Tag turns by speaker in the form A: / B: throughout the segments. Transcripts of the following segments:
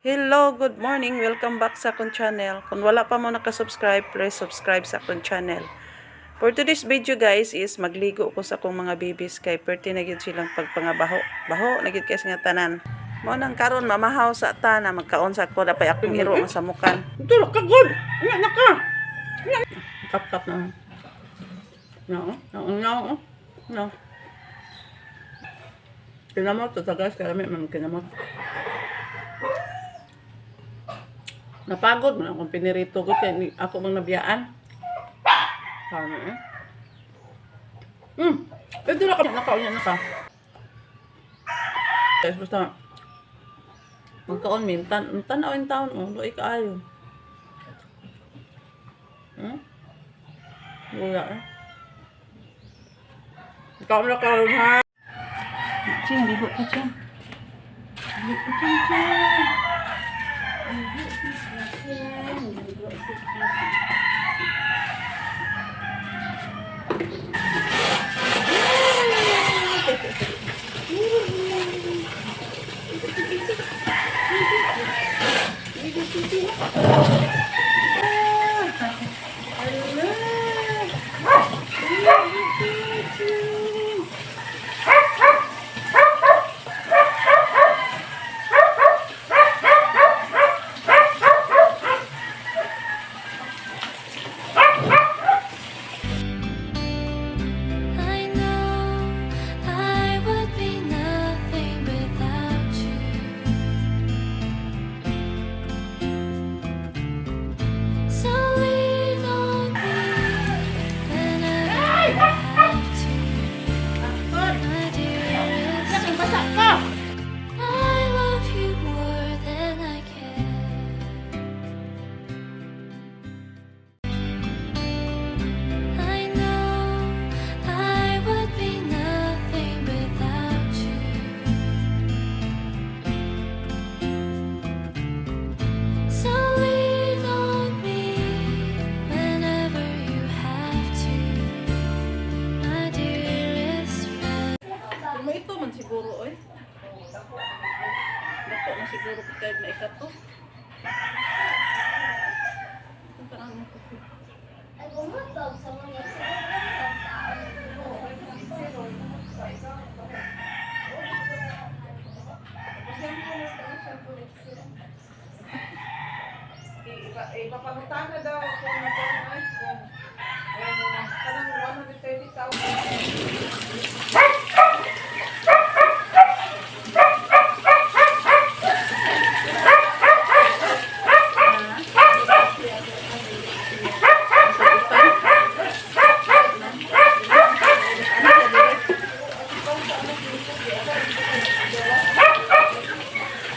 A: Hello, good morning. Welcome back sa akong channel. Kung wala pa mo nakasubscribe, please subscribe sa akong channel. For today's video, guys, is magligo ko sa akong mga babies kay perti na gyud silang pagpangabaho. Baho na gyud kay nga tanan. Mao nang karon mamahaw sa ta na magkaon sa ko dapay akong iro nga samukan.
B: Tulog ka, good! Nga na ka! Kap kap na. No, no, no, no. Kinamot to guys, karami man kinamot. Napagod man akong pinirito ko kay ako mang nabiyaan. Kami eh. Ito na ka nakaon na ka. Guys, basta magkaon mintan, tan-aw in taon oh, doy kaayo. Wala eh. Ikaw na karon ha.
A: Ching, ligo ka, Ching. Ligo ka, Ching, Ching. Ligo si Ching.
C: I know I would be nothing without you. So lean on me whenever you have to, my dearest
B: Basa ka.
C: I love you more than I can. I know I would be nothing without you. So lean on me whenever you have to, my dearest friend.
A: Kung ito man siguro, oy. Dako na siguro kung kahit maikato. Ito pa ang kape.
D: Ay, bumutog sa mga sa
B: Ipapangutana daw kung nagkaroon ay kung kanang 130,000.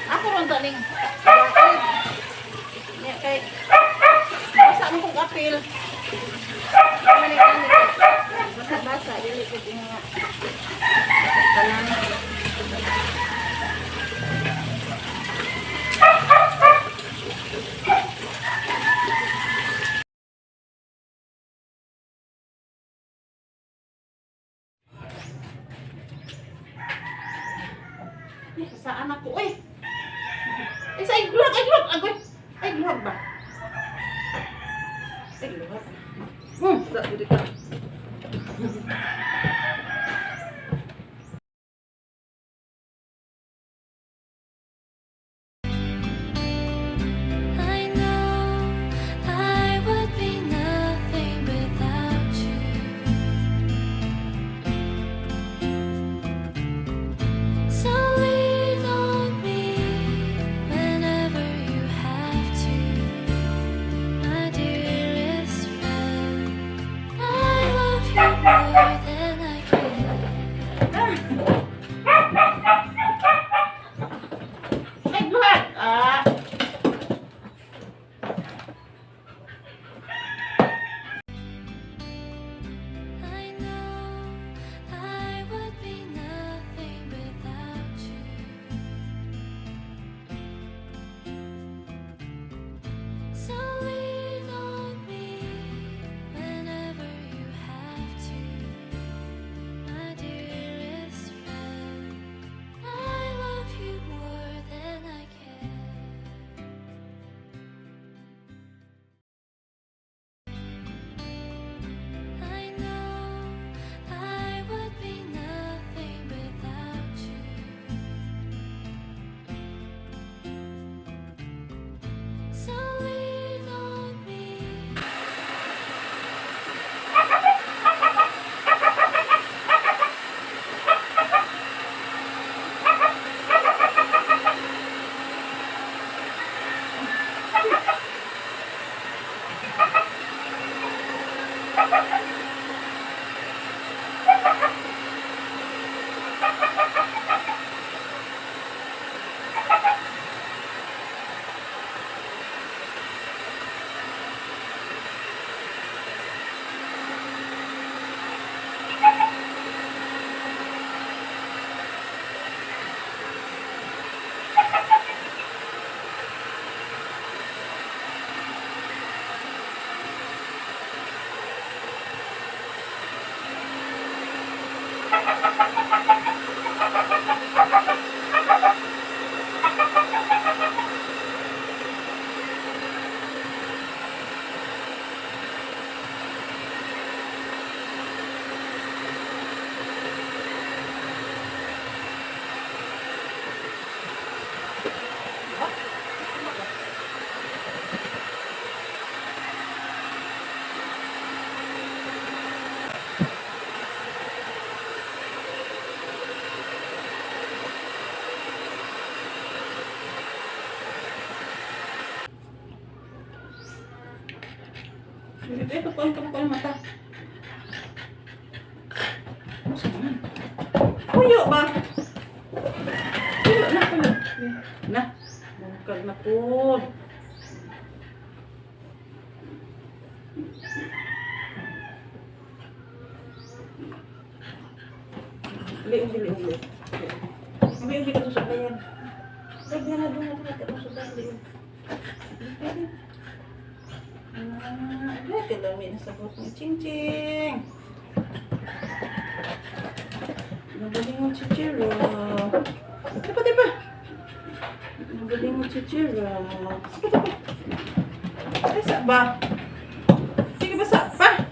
A: Ako ron taning baid. Nya kay basa mo kong apil. Ano ni ani? Basa-basa dili ko nga. Kanang. Saan ako? Uy! Ay, sa igluhag, ay gluhag, agoy. Ay, gluhag ba? Ay, gluhag. Sa, dito ka.
C: I know I would be nothing without you. So lean on me whenever you have to, my dearest friend. I
B: Bebe, pagkuhan ka mo mata. Ano sa naman? Puyo ba? Puyo na, puyo. Na, bungkag na po. Liog, liog, liog. Liog, liog, sa bayan. Lagyan na doon natin ito sa bayan. Liog. Ah, kalami na sa buhok ni Ching Ching. Nagaling mo chichiro. Diba, diba? Nagaling mo chichiro. Diba, diba? Ay, sa ba? Sige, basa pa.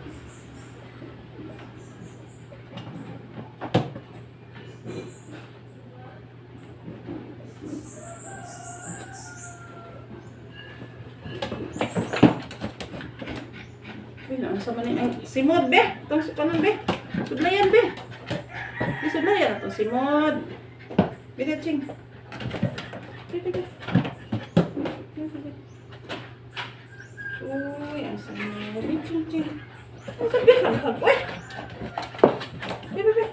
B: Uy, naunsa man ni ang simod be. Tong kanon be. Sudlayan be. Di sudlayan atong simod. Be di, Ching. Be, be, be. Be, be, be. Uy, ang simod. Be, Ching, Ching. Ang sabi hag Uy! Be, be, be.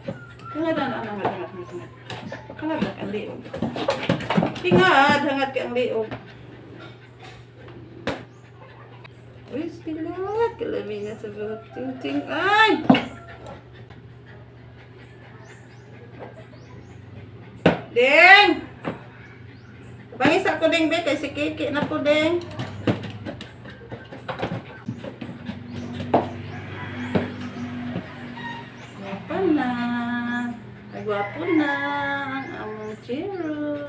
B: Hangad, hangad, hangad, hangad, hangad. Hangad ka ang liog. Hingad, hangad ka ang liog. Uy, stilat. Kalami na sa buhok. Ting, ting. Ay! Deng! Pangisa ko, Deng, be. Kay si Kiki na po, Deng. Gwapo na. Ay, gwapo na. Ang among chiro.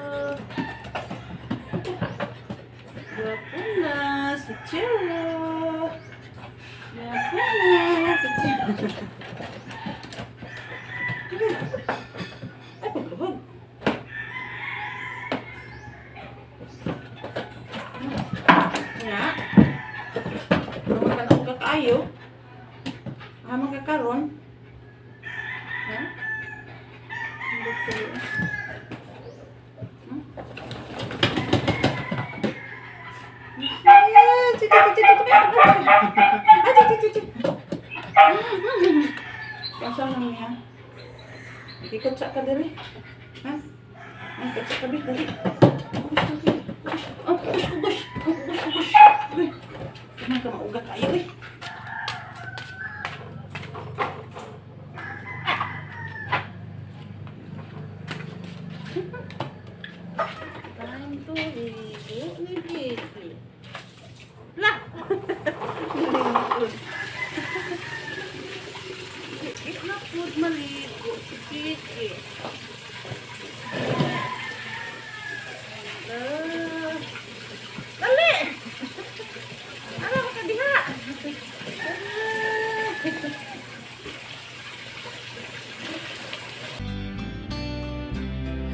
B: Gwapo na si Chiro. Gwapo na si Chiro. Ay, pagluhod. Nga. Lumakan ako kakaayo. Hamang kakaron. Ha? Hindi ko. Kasa nang niya? Ikot sa ka diri. Ha? Ang katsa ka diri. Dali. Ang kugus kugus. Ang kugus kugus. Uy. Kuman ka mauga kayo eh. Time to ligo ni Kiki. La! It's not good maligo si Kiki. Ala. Dali! Ano ka diha?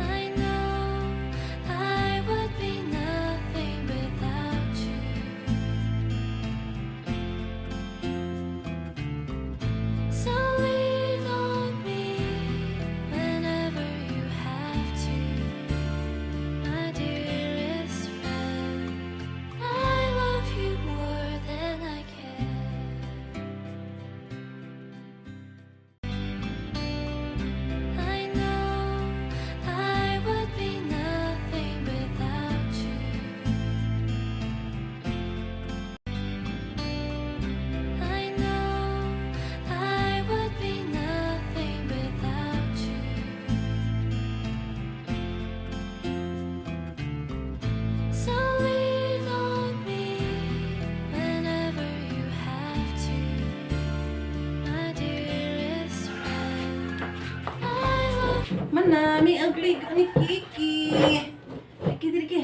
C: I know I would be nothing without you. So lean on me whenever you have to, my dearest friend. I love you more than I can. I know I would be nothing without you. I know I would be nothing without you. So lean on me whenever you have to, my dearest friend. I love
B: Manami ang ligo ni Kiki. Kiki, diri ki.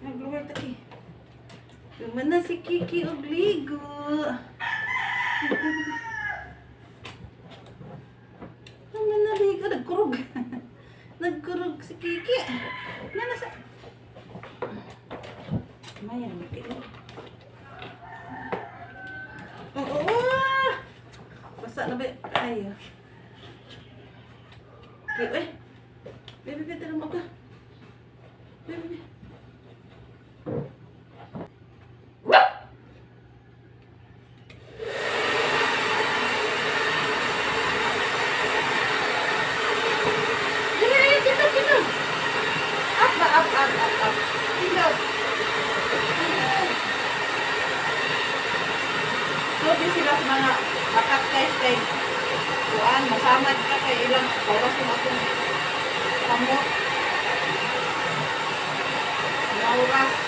B: Nagluwal ta ki. Mana si Kiki og ligo. Mana ligo nagkurog. Nagkurog si Kiki. Nana sa Maya ni. Oo. Oh, oh. Basa na ba? Ay. Okay, uy. Bebe, bebe, tara mo ka. Bebe, bebe. Lakat, guys, kay kuan, masamad ka kay ilang oras yung atong kamot. Ilang oras.